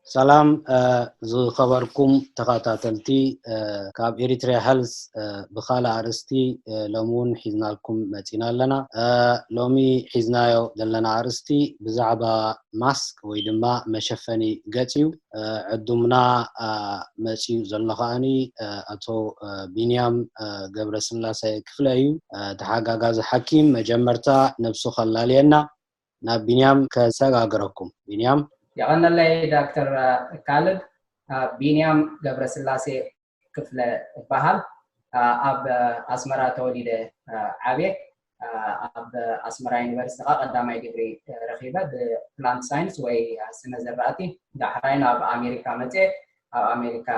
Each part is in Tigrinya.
ሰላም ዝኸበርኩም ተኸታተልቲ፣ ካብ ኤሪትሪያ ሄልስ ብኻልእ ኣርእስቲ ሎሚ እውን ሒዝናልኩም መፂና ኣለና። ሎሚ ሒዝናዮ ዘለና ኣርእስቲ ብዛዕባ ማስክ ወይ ድማ መሸፈኒ ገፅ እዩ። ዕዱምና መፂኡ ዘሎ ከዓኒ ኣቶ ቢንያም ገብረስላሴ ክፍለ እዩ። ተሓጋጋዚ ሓኪም መጀመርታ ነብሱ ከላልየና ናብ ቢንያም ከሰጋግረኩም። ቢንያም። የቐነለይ ዶክተር ካልድ። ቢንያም ገብረስላሴ ክፍለ እበሃል። ኣብ ኣስመራ ተወሊደ ዓብየ። ኣብ ኣስመራ ዩኒቨርሲቲ ከዓ ቀዳማይ ዲግሪ ረኺበ ብፕላንት ሳይንስ ወይ ስነ ዘራእቲ። ዳሕራይ ናብ ኣሜሪካ መፅየ። ኣብ ኣሜሪካ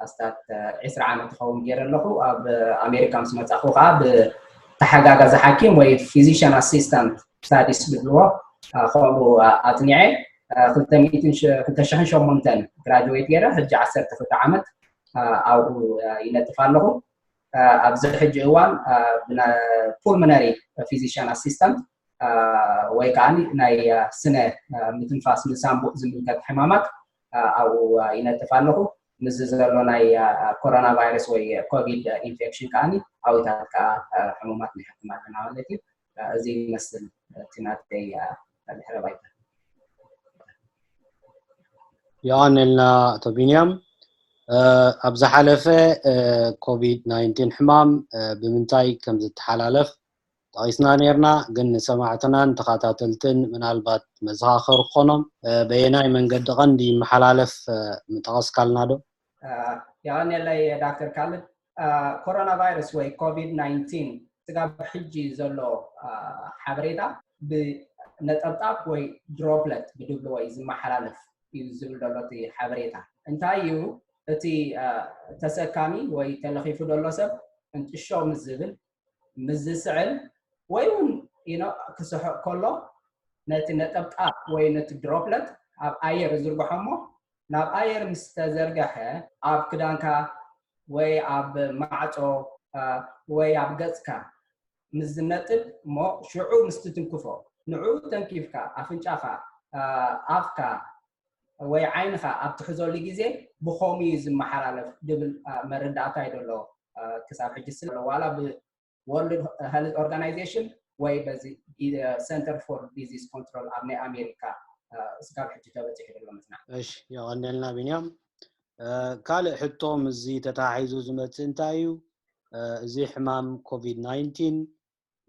ኣስታት ዒስራ ዓመት ክኸውን ገይረ ኣለኹ። ኣብ ኣሜሪካ ምስ መፃኹ ከዓ ብተሓጋጋዚ ሓኪም ወይ ፊዚሽን ኣሲስታንት ስታዲስ ዝብልዎ ከምኡ ኣፅኒዐ። ክልተ ሸሞንተን ግራጅዌት ገይረ ሕጂ ዓሰርተ ክልተ ዓመት ኣብኡ ይነጥፍ ኣለኹ። ኣብዚ ሕጂ እዋን ፑልሞነሪ ፊዚሽን ኣሲስታንት ወይ ከዓ ናይ ስነ ምትንፋስ ንሳንቡእ ዝምልከት ሕማማት ኣብኡ ይነጥፍ ኣለኹ። ምስዚ ዘሎ ናይ ኮሮና ቫይረስ ወይ ኮቪድ ኢንፌክሽን ከዓ ኣብታት ከዓ ሕሙማት ንሕክም ኣለና ማለት እዩ። እዚ ይመስል እቲ ናተይ ድሕረ ባይታ። የቐነልና ኣቶ ቢንያም። ኣብ ዝሓለፈ ኮቪድ ናይንቲን ሕማም ብምንታይ ከም ዝተሓላለፍ ጠቒስና ነርና፣ ግን ንሰማዕትናን ተኸታተልትን ምናልባት መዘኻኸሪ ክኾኖም በየናይ መንገዲ ቀንዲ ይመሓላለፍ ምጠቐስካልና ዶ? የቐንየለይ ዳክተር ካልድ። ኮሮና ቫይረስ ወይ ኮቪድ ናይንቲን ስጋብ ሕጂ ዘሎ ሓበሬታ ብነጠብጣብ ወይ ድሮፕለት ብድብልዎ እዩ ዝመሓላለፍ እዩ ዝብል ዘሎ እቲ ሓበሬታ። እንታይ እዩ እቲ ተሰካሚ ወይ ተለኺፉ ዘሎ ሰብ እንጥሾ ምስ ዝብል፣ ምስ ዝስዕል ወይ እውን ክስሕቕ ከሎ ነቲ ነጠብጣብ ወይ ነቲ ድሮፕለት ኣብ ኣየር ዝርግሖ እሞ ናብ ኣየር ምስ ተዘርገሐ ኣብ ክዳንካ ወይ ኣብ ማዕጾ ወይ ኣብ ገጽካ ምስ ዝነጥብ እሞ ሽዑ ምስ ትትንክፎ ንዕኡ ተንኪፍካ ኣፍንጫኻ ኣፍካ ወይ ዓይንኻ ኣብ ትሕዘሉ ግዜ ብኸምኡ እዩ ዝመሓላለፍ ዝብል መረዳእታ እዩ ዘሎ ክሳብ ሕጂ ስለ ዋላ ብ World Health Organization ወይ በዚ Center for Disease Control ኣብ ናይ ኣሜሪካ ስጋብ ሕጂ ተበፂሑ ዘሎ መፅናዕቲ። እሺ፣ የቐንየልና ቢንያም። ካልእ ሕቶ ምስዚ ተተሓሒዙ ዝመፅእ እንታይ እዩ? እዚ ሕማም ኮቪድ ናይንቲን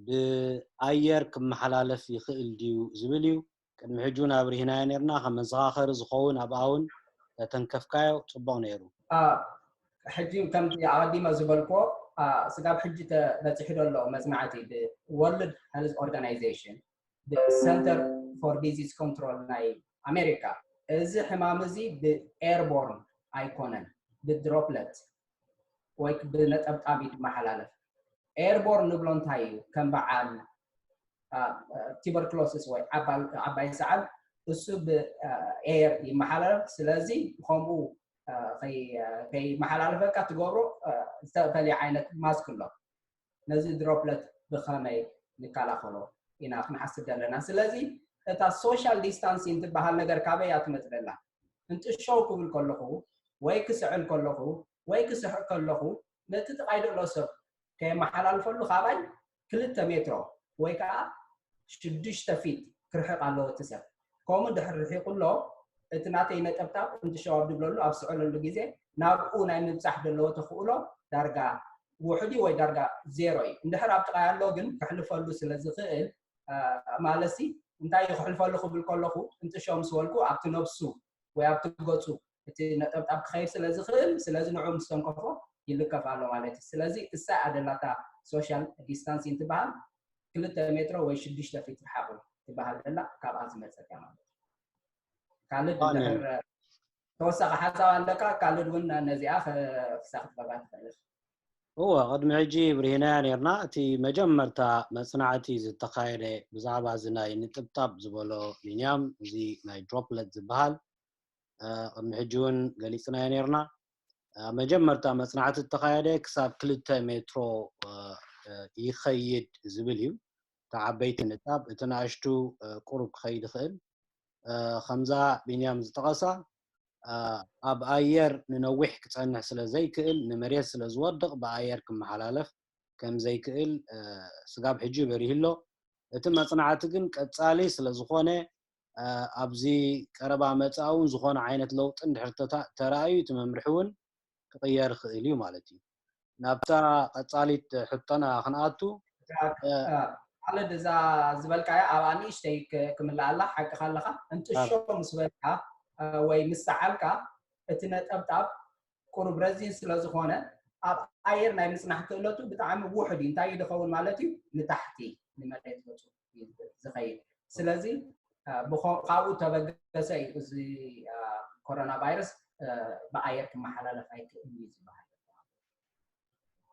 ብኣየር ክመሓላለፍ ይኽእል ድዩ ዝብል እዩ። ቅድሚ ሕጂ እውን ኣብሪህናዮ ነርና፣ ከም መዘኻኸሪ ዝኸውን ኣብኣ እውን ተተንከፍካዮ ፅቡቕ ነይሩ። ሕጂ ከምቲ ኣቐዲመ ዝበልክዎ ስጋብ ሕጂ ተበፂሑ ዘሎ መፅናዕቲ ብ World Health Organization ብ Center for Disease Control ናይ ኣሜሪካ እዚ ሕማም እዚ ብ airborne ኣይኮነን፣ ብ droplet ወይ ብነጠብጣብ እዩ ዝመሓላለፍ። Airborne ንብሎ እንታይ እዩ? ከም በዓል ቱበርክሎሲስ ወይ ዓባይ ሰዓል እሱ ብ air ይመሓላለፍ። ስለዚ ከምኡ ከይመሓላለፈካ ትገብሮ ዝተፈለየ ዓይነት ማስክ ኣሎ። ነዚ ድሮፕለት ብኸመይ ንከላኸሎ ኢና ክንሓስብ ዘለና። ስለዚ እታ social distancing ትበሃል ነገር ካበይ እያ ትመፅእ ዘላ? እንጥሸው ክብል ከለኹ ወይ ክስዕል ከለኹ ወይ ክስሕቕ ከለኹ ነቲ ጥቓይ ዘሎ ሰብ ከየመሓላልፈሉ ካባይ ክልተ ሜትሮ ወይ ከዓ ሽዱሽተ ፊት ክርሕቕ ኣለዎ እቲ ሰብ። ከምኡ እንድሕር ርሒቑ ኣሎ እቲ ናተይ ነጠብጣብ እንጥሸው ኣብ ድብለሉ ኣብ ዝስዕለሉ ግዜ ናብኡ ናይ ምብፃሕ ዘለዎ ተኽእሎ ዳርጋ ውሑድ እዩ ወይ ዳርጋ ዜሮ እዩ። እንድሕር ኣብ ጥቓይ ኣሎ ግን ከሕልፈሉ ስለ ዝኽእል ማለትሲ እንታይ እዩ ክሕልፈሉ ክብል ከለኹ እንጥሸው ምስ በልኩ ኣብቲ ነብሱ ወይ ኣብቲ ገፁ እቲ ነጠብጣብ ክኸይድ ስለ ዝኽእል ስለዚ ንዑ ምስ ተንከፎ ይልከፍ ኣሎ ማለት እዩ። ስለዚ እሳ ኣደላታ social distancing ትበሃል ክልተ ሜትሮ ወይ ሽዱሽተ ፊት ርሓቑ ትበሃል ዘላ ካብኣ ዝመፀት እያ ማለት እዩ። ካልድ ድሕር ተወሳኺ ሓሳብ ኣለካ? ካልድ እውን ነዚኣ ክሳ ክትገብራ ትኽእል። እወ፣ ቅድሚ ሕጂ ብርሂናያ ነርና። እቲ መጀመርታ መጽናዕቲ ዝተኻየደ ብዛዕባ እዚ ናይ ንጥብጣብ ዝበሎ ቢንያም፣ እዚ ናይ ድሮፕለት ዝበሃል ቅድሚ ሕጂ እውን ገሊጽናዮ ነርና። መጀመርታ መጽናዕቲ ዝተኻየደ ክሳብ ክልተ ሜትሮ ይኸይድ ዝብል እዩ። እቲ ዓበይቲ ንጣብ እቲ ንኣሽቱ ቁሩብ ክኸይድ ይኽእል። ከምዛ ቢንያም ዝጠቐሳ ኣብ ኣየር ንነዊሕ ክጸንሕ ስለ ዘይክእል፣ ንመሬት ስለ ዝወድቕ ብኣየር ክመሓላለፍ ከም ዘይክእል ስጋብ ሕጂ በሪሁ ኣሎ። እቲ መጽናዕቲ ግን ቀጻሊ ስለ ዝኾነ ኣብዚ ቀረባ መጻኢ እውን ዝኾነ ዓይነት ለውጢ እንድሕር ተራእዩ እቲ መምርሒ እውን ክቕየር ይኽእል እዩ ማለት እዩ። ናብታ ቀጻሊት ሕቶና ክንኣቱ። ማለት እዛ ዝበልካያ ኣብኣ ንእሽተይ ክምልኣላ ሓቅኻ ኣለኻ። እንጥሾ ምስ በልካ ወይ ምስ ሰዓልካ እቲ ነጠብጣብ ቁሩብ ረዚን ስለ ዝኾነ ኣብ ኣየር ናይ ምጽናሕ ክእለቱ ብጣዕሚ ውሑድ እዩ። እንታይ እዩ ዝኸውን ማለት እዩ? ንታሕቲ ንመሬት ገጹ ዝኸይድ። ስለዚ ካብኡ ተበገሰ እዩ እዚ ኮሮና ቫይረስ ብኣየር ክመሓላለፍ ኣይክእልን እዩ ዝበሃል።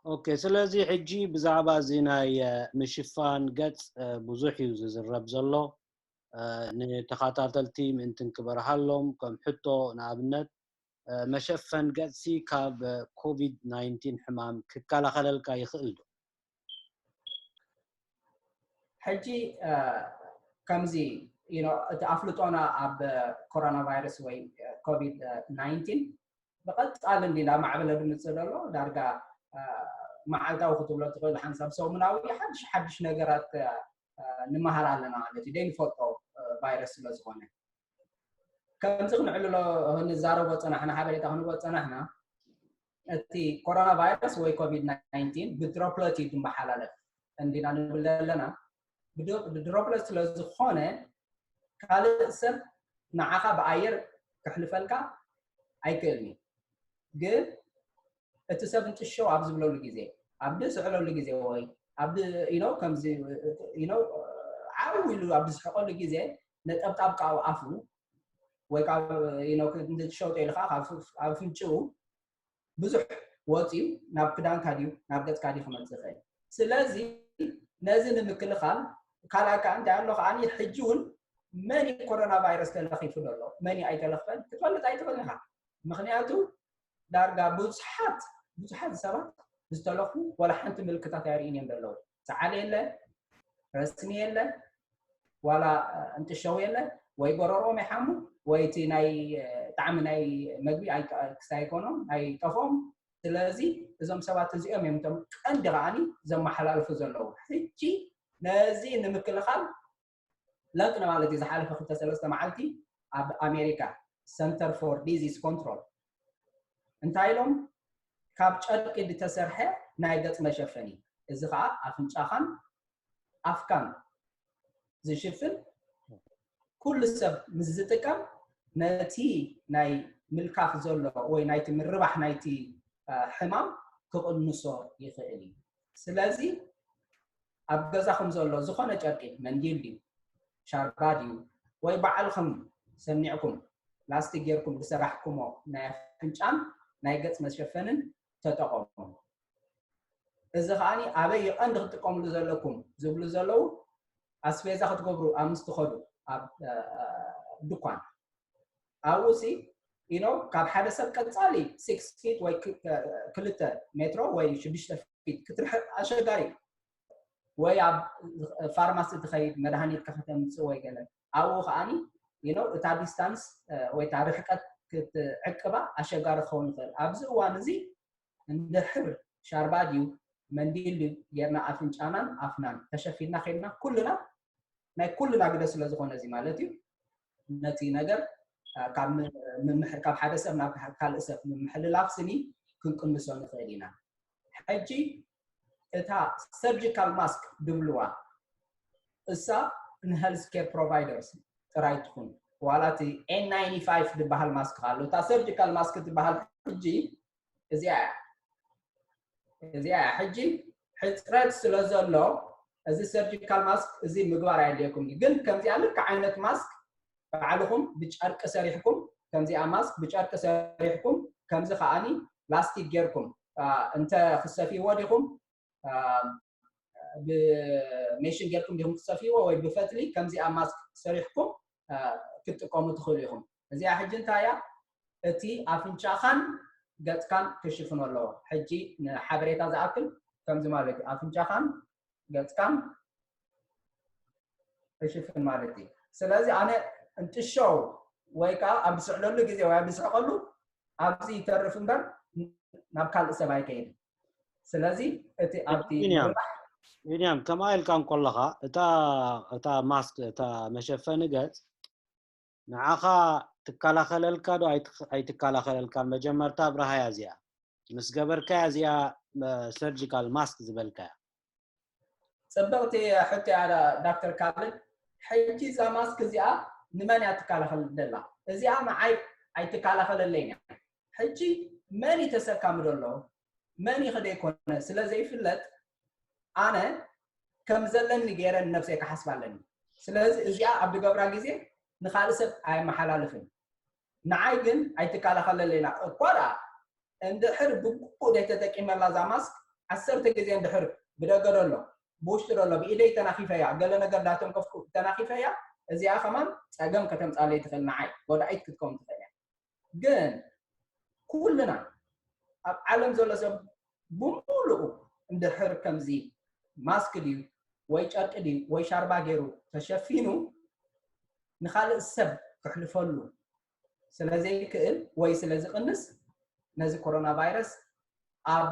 ኦኬ፣ ስለዚ ሕጂ ብዛዕባ እዚ ናይ ምሽፋን ገጽ ብዙሕ እዩ ዝዝረብ ዘሎ። ንተኸታተልቲ ምእንትን ክበርሃሎም ከም ሕቶ ንኣብነት መሸፈን ገጽሲ ካብ ኮቪድ ናይንቲን ሕማም ክከላኸለልካ ይኽእል ዶ? ሕጂ ከምዚ እቲ ኣፍልጦና ኣብ ኮሮና ቫይረስ ወይ ኮቪድ ናይንቲን ብቐጻሊ እንዲ እንዳማዕበለ ዝመጽእ ዘሎ ዳርጋ መዓልታዊ ክትብሎ ትኽእል ሓንሳብ ሰሙናዊ ሓድሽ ሓድሽ ነገራት ንመሃር ኣለና ማለት እዩ። ዘይንፈልጦ ቫይረስ ስለ ዝኾነ ከምዚ ክንዕልሎ ክንዛረቦ ጸናሕና ሓበሬታ ክንቦ ጸናሕና እቲ ኮሮና ቫይረስ ወይ ኮቪድ ናይንቲን ብድሮፕለት እዩ ዝመሓላለፍ እንዲና ንብል ዘለና። ብድሮፕለት ስለ ዝኾነ ካልእ ሰብ ንዓኻ ብኣየር ክሕልፈልካ ኣይክእልን እዩ። ግን እቲ ሰብ እንጥሸው ኣብ ዝብለሉ ግዜ ኣብ ዝስዕለሉ ግዜ ወይ ኣብ ኢኖ ከምዚ ኢኖ ዓው ኢሉ ኣብ ዝስሕቀሉ ግዜ ነጠብጣብ ካብ ኣፉ ወይ ካብ ኢኖ ክትሸውጦ ኢልካ ካብ ኣፍንጭኡ ብዙሕ ወፂኡ ናብ ክዳንካ ድዩ ናብ ገፅካ ድዩ ክመፅእ ይኽእል። ስለዚ ነዚ ንምክልኻል ካልኣካ እንታይ ኣሎ ከዓ ሕጂ እውን መን ኮሮና ቫይረስ ተለኺፉ ዘሎ መን ኣይተለኽፈን ክትፈልጥ ኣይትኽእል ኢኻ። ምክንያቱ ዳርጋ ብዙሓት ብዙሓት ሰባት ዝተለኹ ዋላ ሓንቲ ምልክታት ኣየርእን እዮም ዘለዉ። ሰዓል የለ፣ ረስኒ የለ፣ ዋላ እንጥሸው የለ፣ ወይ ጎረሮም ይሓሙ ወይ እቲ ናይ ጣዕሚ ናይ መግቢ ክስታይ ኣይኮኖም ኣይጠፍኦም። ስለዚ እዞም ሰባት እዚኦም እዮም እቶም ቀንዲ ከዓኒ ዘመሓላልፉ ዘለዉ። ሕጂ ነዚ ንምክልኻል ለንቅነ ማለት እዩ። ዝሓለፈ ክልተ ሰለስተ መዓልቲ ኣብ ኣሜሪካ ሰንተር ፎር ዲዚዝ ኮንትሮል እንታይ ኢሎም ካብ ጨርቂ ዝተሰርሐ ናይ ገጽ መሸፈኒ፣ እዚ ከዓ ኣፍንጫኻን ኣፍካን ዝሽፍን ኩሉ ሰብ ምስ ዝጥቀም ነቲ ናይ ምልካፍ ዘሎ ወይ ናይቲ ምርባሕ ናይቲ ሕማም ክቕንሶ ይኽእል እዩ። ስለዚ ኣብ ገዛኹም ዘሎ ዝኾነ ጨርቂ መንዲል ድዩ ሻርባ ድዩ ወይ ባዕልኹም ሰኒዕኩም ላስቲክ ጌርኩም ዝሰራሕኩሞ ናይ ኣፍንጫን ናይ ገጽ መሸፈንን ተጠቐሙ። እዚ ከዓኒ ኣበይ ይቐንዲ ክትጥቀምሉ ዘለኩም ዝብሉ ዘለዉ ኣስቤዛ ክትገብሩ ኣብ ምስ ትኸዱ ኣብ ድኳን ኣብኡ ሲ ኢኖ ካብ ሓደ ሰብ ቀጻሊ ሲክስ ፊት ወይ ክልተ ሜትሮ ወይ ሽዱሽተ ፊት ክትርሕቕ ኣሸጋሪ እዩ። ወይ ኣብ ፋርማሲ ትኸይድ መድሃኒትካ ከተምፅእ ወይ ገለ ኣብኡ ከዓኒ ኢኖ እታ ዲስታንስ ወይ እታ ርሕቀት ክትዕቅባ ኣሸጋሪ ክኸውን ይኽእል። ኣብዚ እዋን እዚ እንድሕር ሻርባ ድዩ መንዲል ድዩ ጌርና ኣፍንጫናን ኣፍናን ተሸፊንና ከይድና ኩልና ናይ ኩልና ግደ ስለ ዝኾነ እዚ ማለት እዩ ነቲ ነገር ካብ ሓደ ሰብ ናብ ካልእ ሰብ ምምሕልላፍ ስኒ ክንቅንሶ ንኽእል ኢና። ሕጂ እታ ሰርጂካል ማስክ ድብልዋ እሳ ንሄልዝ ኬር ፕሮቫይደርስ ጥራይ ትኹን ዋላ እቲ ኤን ናይንቲ ፋይቭ ዝበሃል ማስክ ኣሎ። እታ ሰርጂካል ማስክ ትበሃል ሕጂ እዚኣ እያ እዚኣ እያ። ሕጂ ሕፅረት ስለ ዘሎ እዚ ሰርጂካል ማስክ እዚ ምግባር ኣየድልየኩም ግን ከምዚኣ ልክ ዓይነት ማስክ ባዕልኹም ብጨርቂ ሰሪሕኩም ከምዚኣ ማስክ ብጨርቂ ሰሪሕኩም ከምዚ ከዓኒ ላስቲክ ጌርኩም እንተ ክሰፍይዎ ዲኹም ብሜሽን ጌርኩም ዲኹም ክሰፍይዎ ወይ ብፈትሊ ከምዚኣ ማስክ ሰሪሕኩም ክትጥቀሙ ትኽእሉ ኢኹም። እዚኣ ሕጂ እንታይ እያ? እቲ ኣፍንጫኻን ገፅካን ክሽፍኖ ኣለዎ። ሕጂ ንሓበሬታ ዝኣክል ከምዚ ማለት እዩ። ኣፍንጫኻን ገፅካን ክሽፍን ማለት እዩ። ስለዚ ኣነ እንጥሸው ወይ ከዓ ኣብ ዝስዕለሉ ግዜ ወይ ኣብ ዝስሕቀሉ ኣብዚ ይተርፍ እምበር ናብ ካልእ ሰብ ኣይከይድን። ስለዚ እቲ ኣብቲ ቢንያም ከማይ ኢልካ እንከለኻ እታ እታ ማስክ እታ መሸፈኒ ገጽ ንዓኻ ትከላኸለልካ ዶ ኣይትከላኸለልካ? መጀመርታ ኣብርሃያ እዚኣ ምስ ገበርካያ እዚኣ ሰርጂካል ማስክ ዝበልካያ ጽብቕቲ ሕቶ እያ ዳክተር ካልድ። ሕጂ እዛ ማስክ እዚኣ ንመን እያ ትከላኸል ደላ? እዚኣ ንዓይ ኣይትከላኸለለይን እያ። ሕጂ መን እዩ ተሰካሚ ዘሎ መን እዩ ከደይኮነ ስለ ዘይፍለጥ ኣነ ከም ዘለኒ ገይረ ንነብሰይ ክሓስብ ኣለኒ። ስለዚ እዚኣ ኣብ ድገብራ ግዜ ንኻልእ ሰብ ኣየመሓላልፍን። ንዓይ ግን ኣይትከላኸለለይና እኳ ደኣ እንድሕር ብግቡእ ዘይተጠቂመላ እዛ ማስክ ዓሰርተ ግዜ እንድሕር ብደገ ደሎ ብውሽጢ ደሎ ብኢደይ ተናኺፈያ ገለ ነገር ዳተንከፍኩ ተናኺፈያ እዚኣ ከማን ጸገም ከተምጻለይ ትኽእል ንዓይ ጎዳኢት ክትከውን ትኽእል እያ። ግን ኩልና ኣብ ዓለም ዘሎ ሰብ ብምሉኡ እንድሕር ከምዚ ማስክ ድዩ ወይ ጨርቂ ድዩ ወይ ሻርባ ገይሩ ተሸፊኑ ንኻልእ ሰብ ክሕልፈሉ ስለ ዘይክእል ወይ ስለ ዝቕንስ ነዚ ኮሮና ቫይረስ ኣብ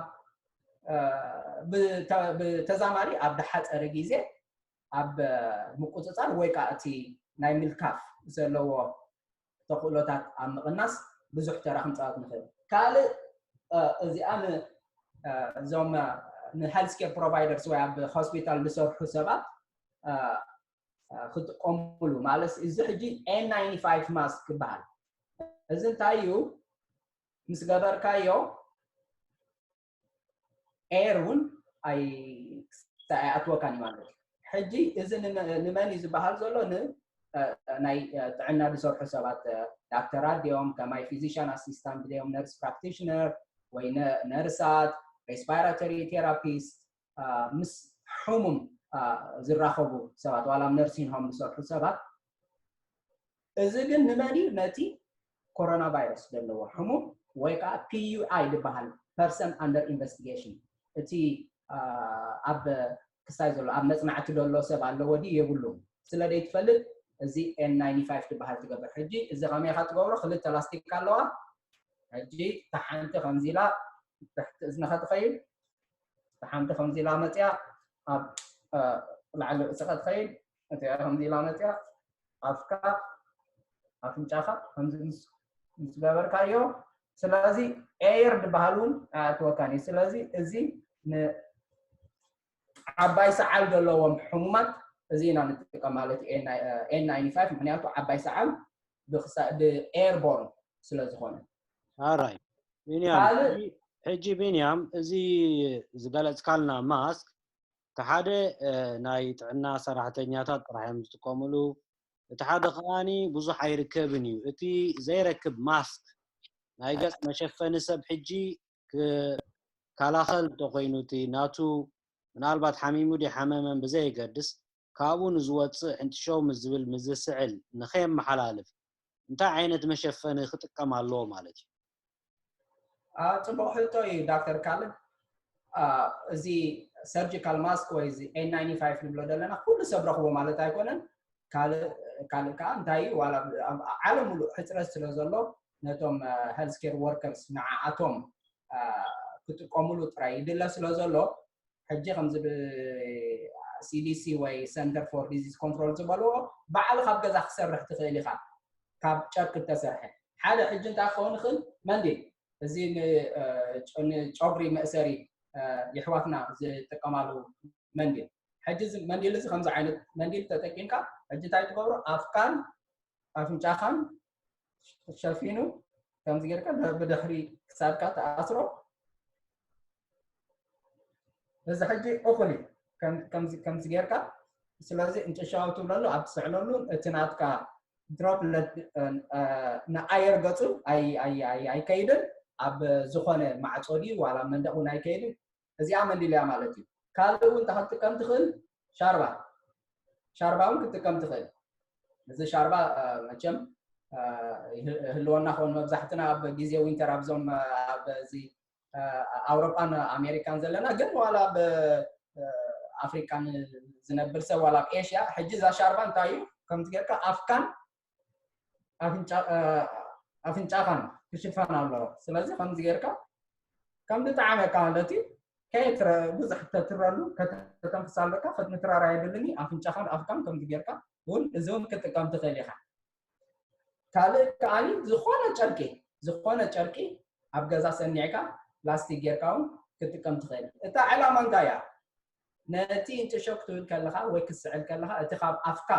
ብተዛማሪ ኣብ ድሓፀረ ግዜ ኣብ ምቁፅፃር ወይ ከዓ እቲ ናይ ምልካፍ ዘለዎ ተኽእሎታት ኣብ ምቕናስ ብዙሕ ተራ ክንፃወት ንኽእል። ካልእ እዚኣ እዞም ን health care providers ወይ ኣብ ሆስፒታል ዝሰርሑ ሰባት ክጥቀሙሉ ማለት እዚ ሕጂ N ninety-five mask ይበሃል። እዚ እንታይ እዩ ምስ ገበርካዮ air እውን ኣይኣትወካን እዩ ማለት እዩ። ሕጂ እዚ ንመን እዩ ዝበሃል ዘሎ? ናይ ጥዕና ዝሰርሑ ሰባት ዳክተራት ድዮም፣ ከማይ physician assistant ድዮም፣ nurse practitioner ወይ ነርሳት፣ respiratory therapist ምስ ሕሙም ዝራኸቡ ሰባት ዋላ ኣብ nursing home ዝሰርሑ ሰባት። እዚ ግን ንመን እዩ? ነቲ ኮሮና ቫይረስ ዘለዎ ሕሙም ወይ ከዓ PUI ዝበሃል person under investigation እቲ ኣብ ክሳይ ዘሎ ኣብ መፅናዕቲ ዘሎ ሰብ ኣለዎ ድዩ የብሉን ስለ ዘይትፈልጥ እዚ N ninety-five ዝበሃል ትገብር። ሕጂ እዚ ከመይ ኢኻ ትገብሮ? ክልተ ላስቲክ ኣለዋ። ሕጂ እታ ሓንቲ ከምዚ ኢላ ትሕቲ እዝንኻ ትኸይድ፣ እታ ሓንቲ ከምዚ ኢላ መፅያ ኣብ ላዕሊ ርእስኻ ትኸይድ፣ እቲኣ ከምዚ ኢላ መፅያ ኣፍካ ኣፍንጫኻ ከምዚ ምስ ገበርካዮ ስለዚ air ዝበሃል እውን ኣያእትወካን እዩ። ስለዚ እዚ ዓባይ ሰዓል ዘለዎም ሕሙማት እዚ ኢና ንጥቀም ማለት እዩ N ninety-five ምክንያቱ ዓባይ ሰዓል ብ airborne ስለ ዝኾነ። ኣራይ ቢንያም ሕጂ ቢንያም እዚ ዝገለጽካልና ማስክ እቲ ሓደ ናይ ጥዕና ሰራሕተኛታት ጥራሕ እዮም ዝጥቀምሉ፣ እቲ ሓደ ከዓኒ ብዙሕ ኣይርከብን እዩ። እቲ ዘይረክብ ማስክ ናይ ገጽ መሸፈኒ ሰብ ሕጂ ክከላኸል እንተኮይኑ እቲ ናቱ ምናልባት ሓሚሙ ድዩ ሓመመን ብዘየገድስ ካብኡ ንዝወፅእ ሕንጥሸው ምስ ዝብል ምስ ዝስዕል ንኸየመሓላልፍ እንታይ ዓይነት መሸፈኒ ክጥቀም ኣለዎ ማለት እዩ? ጽቡቕ ሕቶ እዩ ዳክተር ካልድ። እዚ surgical mask ወይ እዚ N ninety-five ንብሎ ዘለና ኩሉ ሰብ ረኽቦ ማለት ኣይኮነን። ካልእ ካልእ ከዓ እንታይ እዩ ዋላ ዓለም ሙሉእ ሕፅረት ስለ ዘሎ ነቶም health care workers ንዓኣቶም ክጥቀሙሉ ጥራይ ይድለ ስለ ዘሎ ሕጂ ከምዚ ብ CDC ወይ Center for Disease Control ዝበልዎ ባዕልኻ ኣብ ገዛ ክሰርሕ ትኽእል ኢኻ ካብ ጨርቂ እተሰርሐ ሓደ ሕጂ እንታይ ክኸውን ይኽእል መንዲል እዚ ንጨጉሪ መእሰሪ የሕዋትና ዝጥቀማሉ መንዲል ሕጂ መንዲል እዚ ከምዚ ዓይነት መንዲል ተጠቂምካ ሕጂ እንታይ ትገብሮ ኣፍካን ኣፍንጫኻን ሸፊኑ ከምዚ ጌርካ ብድሕሪ ክሳድካ ተኣስሮ እዚ ሕጂ እኹል እዩ ከምዚ ጌርካ ስለዚ እንጭሻው ትብለሉ ኣብ ትስዕለሉ እቲ ናትካ ድሮፕለት ንኣየር ገፁ ኣይከይድን ኣብ ዝኾነ ማዕፆ ድዩ ዋላ መንደቕ እውን ኣይከይድን እዚኣ መንዲል እያ ማለት እዩ ካልእ እውን ክትጥቀም ትኽእል ሻርባ ሻርባ እውን ክትጥቀም ትኽእል እዚ ሻርባ መቸም ህልወና ኾን መብዛሕትና ኣብ ግዜ ዊንተር ኣብዞም ኣብዚ ኣውሮጳን ኣሜሪካን ዘለና ግን ዋላ ኣብ ኣፍሪካን ዝነብር ሰብ ዋላ ኣብ ኤሽያ ሕጂ እዛ ሻርባ እንታይ እዩ ከምዚ ጌርካ ኣፍካን ኣፍንጫኻን ክሽፈን ኣለዎ። ስለዚ ከምዚ ጌርካ ከም ዝጠዓመካ ማለት እዩ ከየትረ ብዙሕ ተትረሉ ከተተንፍስ ኣለካ። ክትምትራር ኣይደልን። ኣፍንጫኻን ኣፍካን ከምዚ ጌርካ እውን እዚ እውን ክትጥቀም ትኽእል ኢኻ። ካልእ ከዓኒ ዝኾነ ጨርቂ ዝኾነ ጨርቂ ኣብ ገዛ ሰኒዕካ ላስቲክ ጌርካ እውን ክትጥቀም ትኽእል። እታ ዕላማ እንታይ እያ? ነቲ እንጭሾ ክትብል ከለኻ ወይ ክትስዕል ከለኻ እቲ ካብ ኣፍካ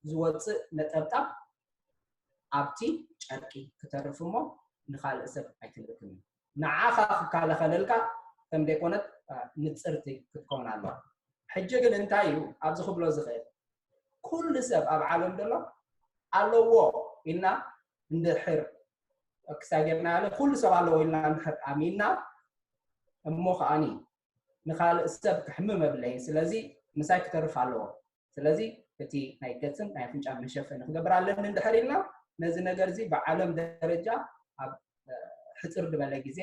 ዝወፅእ ነጠብጣብ ኣብቲ ጨርቂ ክተርፍ እሞ ንኻልእ ሰብ ኣይትልእክን እዩ። ንዓኻ ክከላኸለልካ ከም ዘይኮነት ንፅርቲ ክትከውን ኣለዋ። ሕጂ ግን እንታይ እዩ ኣብዚ ክብሎ ዝኽእል? ኩሉ ሰብ ኣብ ዓለም ዘሎ ኣለዎ ኢልና እንድሕር ክሳጌርና ያለ ኩሉ ሰብ ኣለዎ ኢልና እንድሕር ኣሚንና እሞ ከዓኒ ንኻልእ ሰብ ክሕምም የብለይን። ስለዚ ምሳይ ክተርፍ ኣለዎ። ስለዚ እቲ ናይ ገፅን ናይ ኣፍንጫን መሸፈኒ ክገብር ኣለኒ እንድሕር ኢልና ነዚ ነገር እዚ ብዓለም ደረጃ ኣብ ሕፅር ዝበለ ግዜ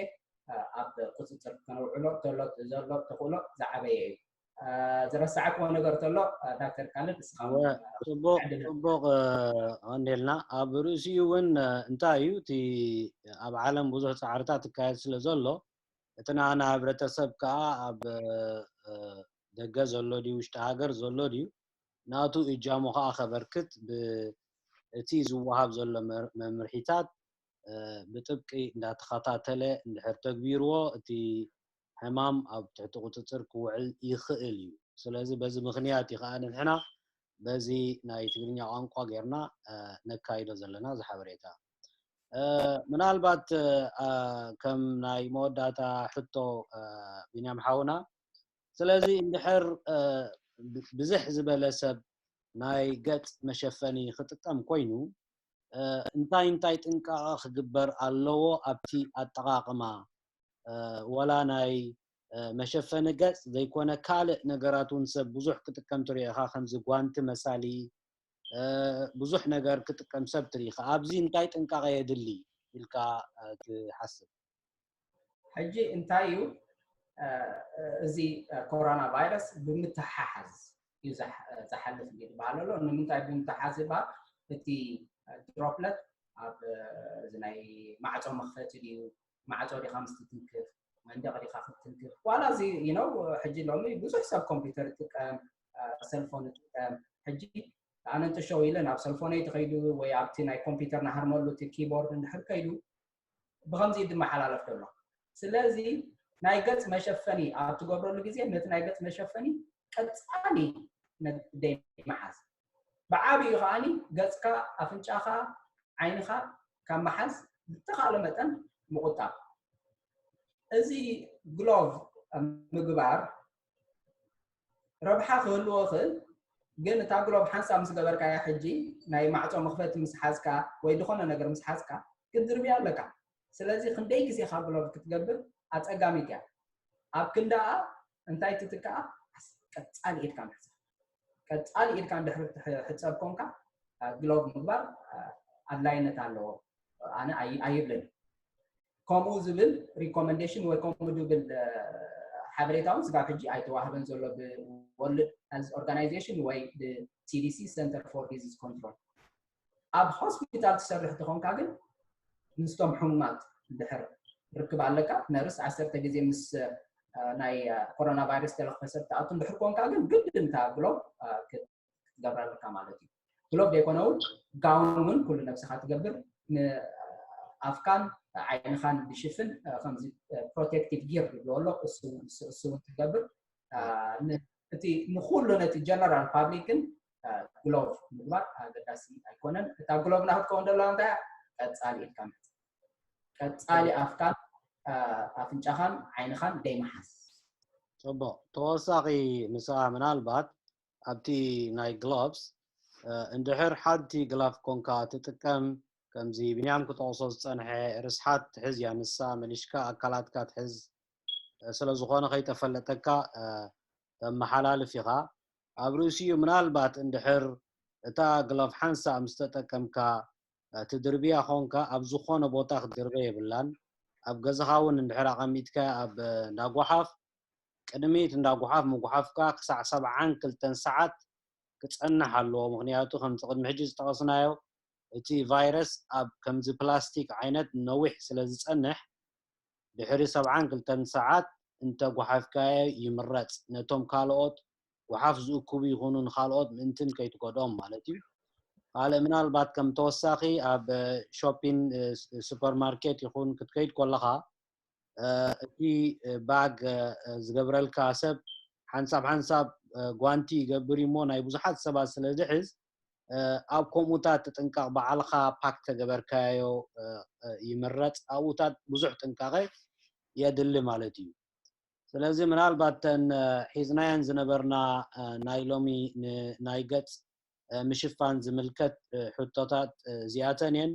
ኣብ ቁፅፅር ከነውዕሎ ተሎ ዘሎ ተኽእሎ ዝዓበየ እዩ። ዝረሳዕክዎ ነገር ተሎ ዳክተር ካልድ እስኻ ጽቡቕ ጽቡቕ። ቀንዴልና ኣብ ርእሲኡ እውን እንታይ እዩ እቲ ኣብ ዓለም ብዙሕ ፃዕርታት ትካየድ ስለ ዘሎ እቲ ንኣና ህብረተሰብ ከዓ ኣብ ደገ ዘሎ ድዩ ውሽጢ ሃገር ዘሎ ድዩ ናቱ እጃሙ ከዓ ከበርክት እቲ ዝወሃብ ዘሎ መምርሒታት ብጥብቂ እንዳተኸታተለ እንድሕር ተግቢርዎ እቲ ሕማም ኣብ ትሕቲ ቁፅፅር ክውዕል ይኽእል እዩ። ስለዚ በዚ ምኽንያት እዩ ከዓ ንሕና በዚ ናይ ትግርኛ ቋንቋ ጌርና ነካይዶ ዘለና እዚ ሓበሬታ። ምናልባት ከም ናይ መወዳእታ ሕቶ ቢንያም ሓውና፣ ስለዚ እንድሕር ብዝሕ ዝበለ ሰብ ናይ ገፅ መሸፈኒ ክጥቀም ኮይኑ እንታይ እንታይ ጥንቃቐ ክግበር ኣለዎ ኣብቲ ኣጠቓቕማ? ወላ ናይ መሸፈኒ ገፅ ዘይኮነ ካልእ ነገራት እውን ሰብ ብዙሕ ክጥቀም ትሪኦ ኢኻ፣ ከምዚ ጓንቲ መሳሊ ብዙሕ ነገር ክጥቀም ሰብ ትሪኢኻ። ኣብዚ እንታይ ጥንቃቐ የድሊ ኢልካ ትሓስብ? ሕጂ እንታይ እዩ እዚ ኮሮና ቫይረስ ብምትሓሓዝ እዩ ዝሓልፍ ዝበሃል ኣሎ። ንምንታይ ብምትሓሓዝ ይበሃል? እቲ ድሮፕለት ኣብ እዚ ናይ ማዕፆ መኽፈቲ ድዩ፣ ማዕፆ ዲኻ ምስ ትትንክፍ፣ መንደቕ ዲኻ ክትትንክፍ፣ ዋላ እዚ ነው። ሕጂ ሎሚ ብዙሕ ሰብ ኮምፒውተር ይጥቀም፣ ሰልፎን ይጥቀም። ሕጂ ኣነ እንተሸው ኢለ ናብ ሰልፎነይ ተኸይዱ ወይ ኣብቲ ናይ ኮምፒውተር ናሃርመሉ እቲ ኪቦርድ እንድሕር ከይዱ ብኸምዚ እዩ ዝመሓላለፍ ዘሎ። ስለዚ ናይ ገፅ መሸፈኒ ኣብ ትገብረሉ ግዜ ነቲ ናይ ገፅ መሸፈኒ ቀፃሊ ደይ ምሓዝ፣ ብዓብዩ ከዓኒ ገፅካ፣ ኣፍንጫኻ፣ ዓይንኻ ካብ ምሓዝ ዝተኻእለ መጠን ምቁጣብ። እዚ ግሎቭ ምግባር ረብሓ ክህልዎ ይኽእል፣ ግን እታ ግሎቭ ሓንሳብ ምስ ገበርካያ ሕጂ ናይ ማዕፆ መኽፈቲ ምስ ሓዝካ ወይ ዝኾነ ነገር ምስ ሓዝካ ክትድርብያ ኣለካ። ስለዚ ክንደይ ግዜኻ ግሎቭ ክትገብር ኣፀጋሚት እያ። ኣብ ክንዳኣ እንታይ ትትከኣ? ቀፃሊ ኢድካ ምሕፃብ። ቀፃሊ ኢድካ እንድሕር ትሕፀብ ኮንካ ግሎቭ ምግባር ኣድላይነት ኣለዎ። ኣነ ኣይብልን። ከምኡ ዝብል ሪኮመንዴሽን ወይ ከምኡ ዝብል ሓበሬታ እውን ስጋብ ሕጂ ኣይተዋህበን ዘሎ ብ World Health Organization ወይ ብ C D C Center for Disease Control። ኣብ ሆስፒታል ትሰርሕ ተኾንካ ግን ምስቶም ሕሙማት እንድሕር ርክብ ኣለካ፣ ነርስ ዓሰርተ ግዜ ምስ ናይ ኮሮና ቫይረስ ተለኽፈ ሰብ ትኣቱ እንድሕር ኮንካ ግን ግድን እታ ግሎቭ ክትገብራ ኣለካ ማለት እዩ። ግሎቭ ዘይኮነ እውን ጋውን እውን ኩሉ ነብስኻ ትገብር፣ ንኣፍካን ዓይንኻን ዝሽፍን ከምዚ ፕሮቴክቲቭ ጊር ዝብሎ ኣሎ፣ እሱ እውን ትገብር። እቲ ንኩሉ ነቲ ጀነራል ፓብሊክ ግን ግሎቭ ምግባር ኣገዳሲ ኣይኮነን። እታ ግሎቭና ክትከውን ዘለዋ እንታይ እያ? ቀፃሊ ኢድካ ምሕፃብ፣ ቀፃሊ ኣፍካን ኣፍንጫኻን ዓይንኻን ደይምሓዝ። ፅቡቕ። ተወሳኺ ምስኣ ምናልባት ኣብቲ ናይ ግሎቭስ እንድሕር ሓንቲ ግላፍ ኮንካ ትጥቀም፣ ከምዚ ብንያም ክጠቕሶ ዝፀንሐ ርስሓት ትሕዝ እያ ንሳ፣ መሊሽካ ኣካላትካ ትሕዝ ስለ ዝኾነ ከይተፈለጠካ ተመሓላልፍ ኢኻ። ኣብ ርእሲኡ ምናልባት እንድሕር እታ ግሎቭ ሓንሳእ ምስ ተጠቀምካ ትድርብያ ኾንካ ኣብ ዝኾነ ቦታ ክትድርበ የብላን። ኣብ ገዛኻ እውን እንድሕር ኣቐሚጥካ ኣብ እንዳጓሓፍ ቅድሚት እንዳጓሓፍ ምጉሓፍካ ክሳዕ ሰብዓን ክልተን ሰዓት ክጸንሕ ኣለዎ። ምኽንያቱ ከምቲ ቅድሚ ሕጂ ዝጠቐስናዮ እቲ ቫይረስ ኣብ ከምዚ ፕላስቲክ ዓይነት ነዊሕ ስለ ዝጸንሕ ድሕሪ ሰብዓን ክልተን ሰዓት እንተ ጓሓፍካዮ ይምረጽ። ነቶም ካልኦት ጓሓፍ ዝእክቡ ይኹኑ ንኻልኦት ምእንትን ከይትጎድኦም ማለት እዩ። ካልእ ምናልባት ከም ተወሳኺ ኣብ ሾፒን ሱፐርማርኬት ይኹን ክትከይድ ከለኻ እቲ ባግ ዝገብረልካ ሰብ ሓንሳብ ሓንሳብ ጓንቲ ይገብር እሞ ናይ ብዙሓት ሰባት ስለ ዝሕዝ ኣብ ከምኡታት ጥንቃቕ ባዕልኻ ፓክ ተገበርካዮ ይምረፅ ኣብኡታት ብዙሕ ጥንቃቐ የድሊ ማለት እዩ ስለዚ ምናልባት ተን ሒዝናየን ዝነበርና ናይ ሎሚ ናይ ገፅ ምሽፋን ዝምልከት ሕቶታት እዚኣተን እየን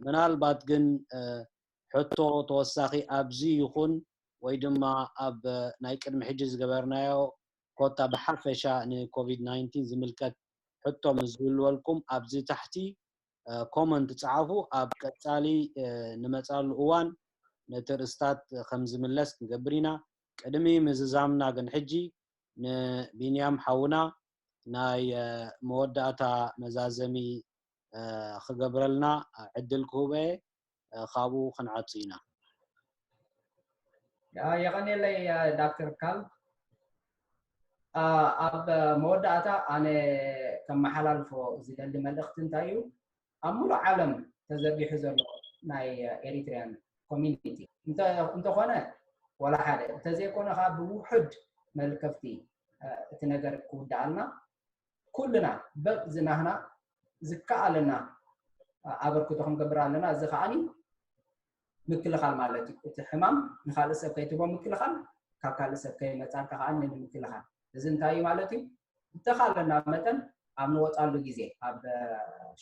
ምናልባት ግን ሕቶ ተወሳኺ ኣብዚ ይኹን ወይ ድማ ኣብ ናይ ቅድሚ ሕጂ ዝገበርናዮ ኮታ ብሓፈሻ ንኮቪድ ናይንቲን ዝምልከት ሕቶ ምስ ዝህልወልኩም ኣብዚ ታሕቲ ኮመንት ጸሓፉ ኣብ ቀጻሊ ንመጻሉ እዋን ነቲ ርእስታት ከም ዝምለስ ክንገብር ኢና ቅድሚ ምዝዛምና ግን ሕጂ ንቢንያም ሓውና ናይ መወዳእታ መዛዘሚ ክገብረልና ዕድል ክህበ ካብኡ ክንዓጹ ኢና የቐኔለይ ዳክተር ካል ኣብ መወዳእታ ኣነ ከመሓላልፎ ዝደሊ መልእኽቲ እንታይ እዩ ኣብ ሙሉእ ዓለም ተዘርጊሑ ዘሎ ናይ ኤሪትሪያን ኮሚኒቲ እንተኾነ ወላ ሓደ እንተዘይኮነ ከዓ ብውሑድ መልከፍቲ እቲ ነገር ክውዳኣልና ኩልና በብ ዝናህና ዝከኣለና ኣበርክቶ ክንገብር ኣለና እዚ ከዓኒ ምክልኻል ማለት እዩ እቲ ሕማም ንካልእ ሰብ ከይትቦ ምክልኻል ካብ ካልእ ሰብ ከይመፃካ ከዓ ንምክልኻል እዚ እንታይ እዩ ማለት እዩ ዝተኻለና መጠን ኣብ ንወፃሉ ግዜ ኣብ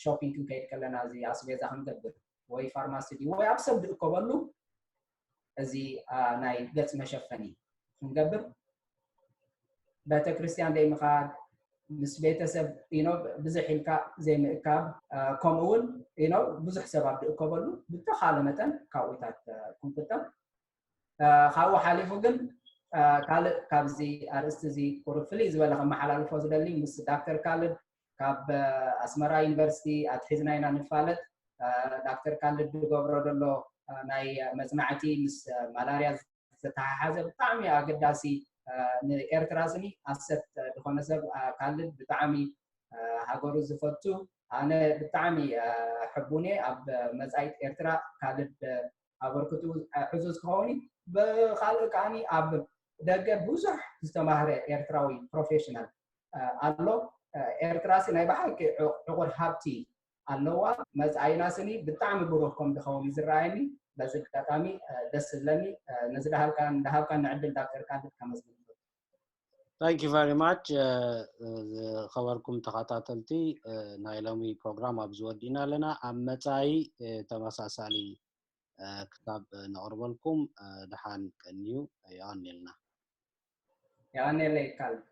ሾፒንግ ክንከይድ ከለና እዚ ኣስቤዛ ክንገብር ወይ ፋርማሲ ድዩ ወይ ኣብ ሰብ ዝእከበሉ እዚ ናይ ገፅ መሸፈኒ ክንገብር ቤተክርስትያን ዘይምኻድ ምስ ቤተሰብ ኢኖ ብዙሕ ኢልካ ዘይምእካብ ከምኡ እውን ኢኖ ብዙሕ ሰብ ኣብ ዝእከበሉ ብተኻለ መጠን ካብኡታት ክንቁጠብ ካብኡ ሓሊፉ ግን ካልእ ካብዚ ኣርእስቲ እዚ ቁሩብ ፍልይ ዝበለ ከመሓላልፎ ዝደሊ ምስ ዳክተር ካልድ ካብ ኣስመራ ዩኒቨርሲቲ ኣትሒዝና ኢና ንፋለጥ ዳክተር ካልድ ዝገብሮ ዘሎ ናይ መፅናዕቲ ምስ ማላርያ ዝተተሓሓዘ ብጣዕሚ ኣገዳሲ ንኤርትራ ስኒ ኣሰት ዝኾነ ሰብ ካልድ ብጣዕሚ ሃገሩ ዝፈቱ ኣነ ብጣዕሚ ሕቡን እየ ኣብ መፃኢት ኤርትራ ካልድ ኣበርክቱ ዕዙዝ ክኸውን ብካልእ ከዓኒ ኣብ ደገ ብዙሕ ዝተማህረ ኤርትራዊ ፕሮፌሽናል ኣሎ ኤርትራ ሲ ናይ ብሓቂ ዕቑር ሃብቲ ኣለዋ መፅኣይና ስኒ ብጣዕሚ ብሩህ ከም ዝኸውን ዝረኣየኒ በዚ ኣጋጣሚ ደስ ዝብለኒ ነዚ ዳሃብካ ንዕድል ዳክተር ካልድ ከመስግን Thank you very much ዝኸበርኩም ተኸታተልቲ ናይ ሎሚ ፕሮግራም ኣብዚ ወዲእና ኣለና ኣብ መፃኢ ተመሳሳሊ ክሳብ ነቕርበልኩም ደሓን ቀንዩ የቐንየልና የቐንየለይ ካልድ